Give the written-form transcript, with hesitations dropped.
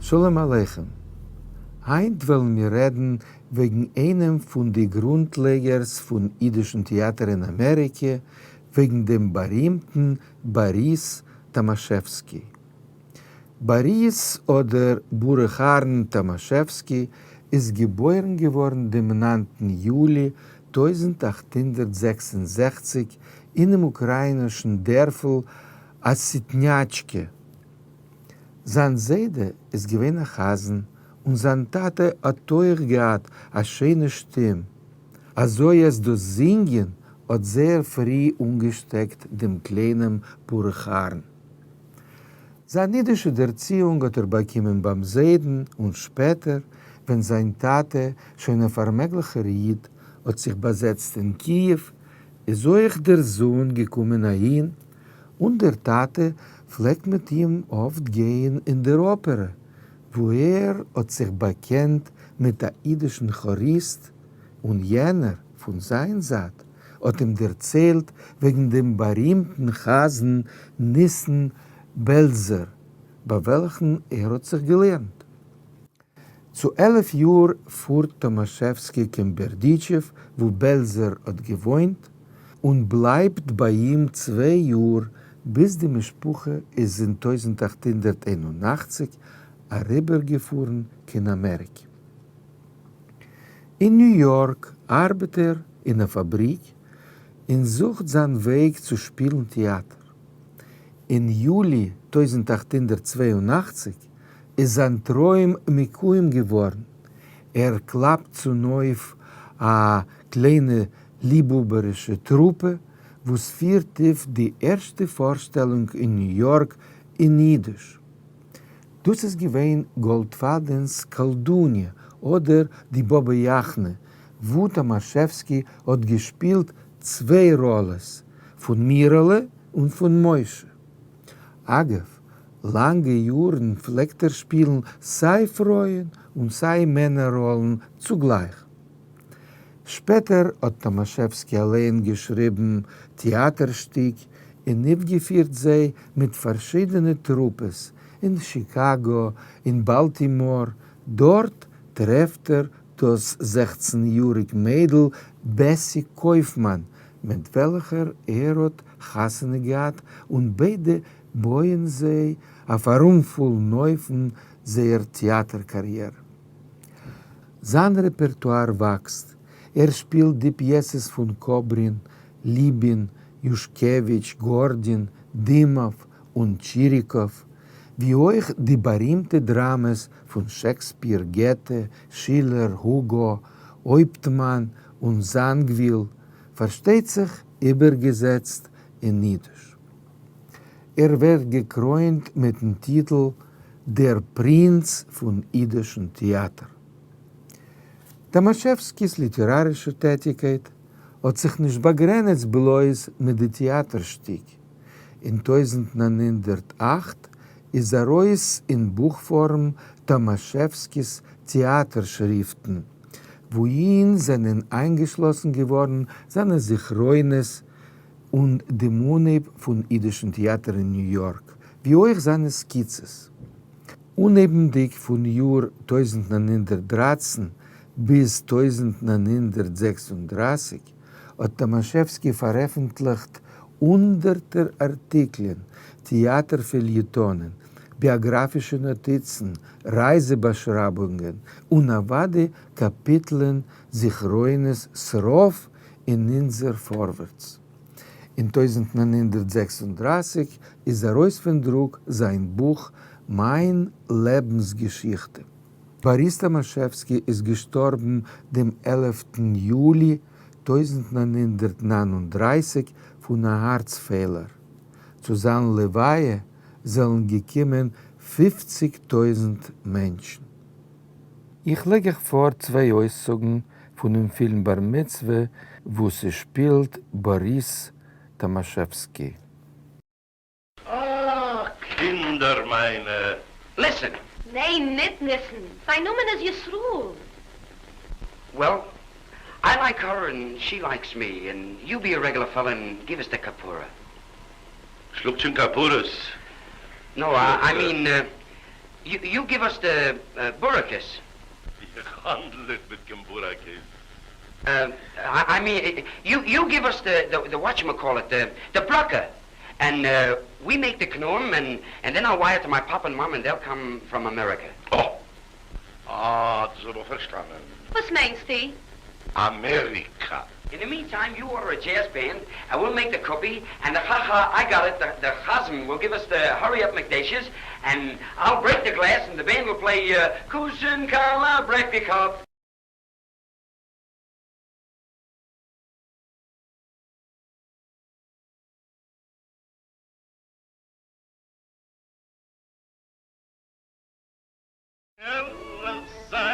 שלום עליכם. היינט וועלן מיר רעדן וועגן איינעם פון די גרונטלייגערס פון אידישן טעאטער אין אמעריקע, וועגן דעם בארימטן באריס טאמאשעווסקי. באריס אדער ברוך אהרן טאמאשעווסקי איז געבוירן געווארן דעם נײַנטן יולי 1866 אינעם אוקראינישן דערפל אסיטניאטשקע. זיין זיידע איז געווען א חזן און זיין טאטע האט אויך געהאט א שיינע שטים, אזוי אז דאס זינגען האט זייער פרי אנגעשטעקט דעם קליינעם ברוך אהרן. זיין אידישע דערציאונג האט ער באקומען ביים זיידן און שפעטער ווען זיין טאטע, שוין א פארמעגליכער איד, האט זיך באזעצט אין קיעוו, איז אויך דער זוהן געקומען אהין, און דער טאטע פלעגט מיט אים אפט גייען אין דער אפערע, וואו ער האט זיך באקענט מיט א אידישן כאריסט, און יענער, פון זיין זייט, האט אים דערציילט וועגן דעם בארימטן חזן ניסן בעלזער, ביי וועלכן ער האט זיך געלערנט. צו 11 יאר פארט טאמאשעווסקי קיין בערדיטשעוו וואו בעלזער האט געוואוינט, און בלייבט ביי אים צוויי יאר ביז די משפחה איז אין 1881 אריבערגעפארן קיין אמעריקע. אין ניו יארק ארבעט ער אין א פאבריק און זוכט זיין וועג צו שפילן טעאטער. אין יולי 1882 איז זיין טרוים מקוים געווארן, ער קלאפט צונויף א קליינע ליבהאבערישע טרופע וואס פירט אויף די ערשטע פארשטעלונג אין ניו יארק אין אידיש. דאס איז געווען גאלדפאדענס קאלדוניא אדער די באבע יאכנע, וואו טאמאשעווסקי האט געשפילט צוויי ראלעס, פון מירעלע און פון משה. אגב, לאנגע יארן פלעגט ער שפילן סיי פרויען און סיי מענער ראלן צוגלייך. שפעטער האט טאמאשעווסקי אליין געשריבן טעאטער שטיק און אויפגעפירט זיי מיט פארשידענע טרופעס אין שיקאגא, אין באלטימאר, דארט טרעפט ער דאס 16 יאריג מיידל בעסי קויפמאן מיט וועלכער ער האט חתונה געהאט און ביידע בויען זיי אויף א רומפולן אופן זייער טעאטער קאריערע. זיין רעפערטואר וואקסט, ער שפילט די פיעסעס פון קאברין, ליבין, יושקעוויטש, גארדין, דימאוו און טשיריקאוו, ווי אויך די בארימטע דראמעס פון שעקספיר, געטע, שילער, הוגא, הויפטמאן און זאנגוויל, פארשטייט זיך איבערגעזעצט אין אידיש. ער ווערט געקרוינט מיטן טיטל דער פרינץ פון אידישן טעאטער. טאמאשעווסקי'ס ליטערארישע טעטיקייט האט זיך נישט באגרעניצט בלויז מיט די טעאטער שטיק. אין 1908 איז ארויס אין בוך פארם טאמאשעווסקי'ס טעאטער שריפטן, וואוהין זענען איינגעשלאסן געווארן זיינע זכרונות און דעם אנהייב פון אידישן טעאטער אין ניו יארק, ווי אויך זיינע סקיצעס. אנהייבנדיג פון יאר 1913 ביז 1936 האט טאמאשעווסקי פארעפנטליכט הונדערטער ארטיקלען, טעאטער פעליעטאנען, ביאגראפישע נאטיצן, רייזע באשרייבונגען, און אוודאי קאפיטלען זכרונות ס'רוב אין אונזער פארווערטס. אין 1936 איז ארויס פון דרוק זיין בוך מיין לעבנסגעשיכטע. באריס טאמאשעווסקי איז געשטארבן דעם עלפטן יולי 1939 פון א הארץ פעלער. צו זיין לוויה זענען געקומען 50 טויזנט מענטשן. איך לייג אייך פאר צוויי אויסצוגן פונעם פילם בר מצוה וואו ס'שפילט באריס טאמאשעווסקי. אַ, קינדער מײַנע! Listen. ניין, ניט ניסן. זיין נאמען איז ישראל. Well, I like her and she likes me and you be a regular fellow and give us the כפרה. שלאגט שוין כפרות. No, I mean. You, you give us the uh, burakes. איך האנדל ניט מיט קיין בוראקעס. Uh, I, I mean, you, you give us the, the, the whatchamacallit, the, the bracha. And uh, we make the knom, and, and then I'll wire to my papa and mom, and they'll come from America. אה! אה, דאס האב איך פארשטאנען. וואס מיינסטו? אמעריקא. In the meantime, you order a jazz band, and we'll make the cookie, and the ha-ha, I got it, the, the chazan will give us the hurry-up McDashes, and I'll break the glass, and the band will play, uh, Kusin Kala, break the cup. ערב זיין.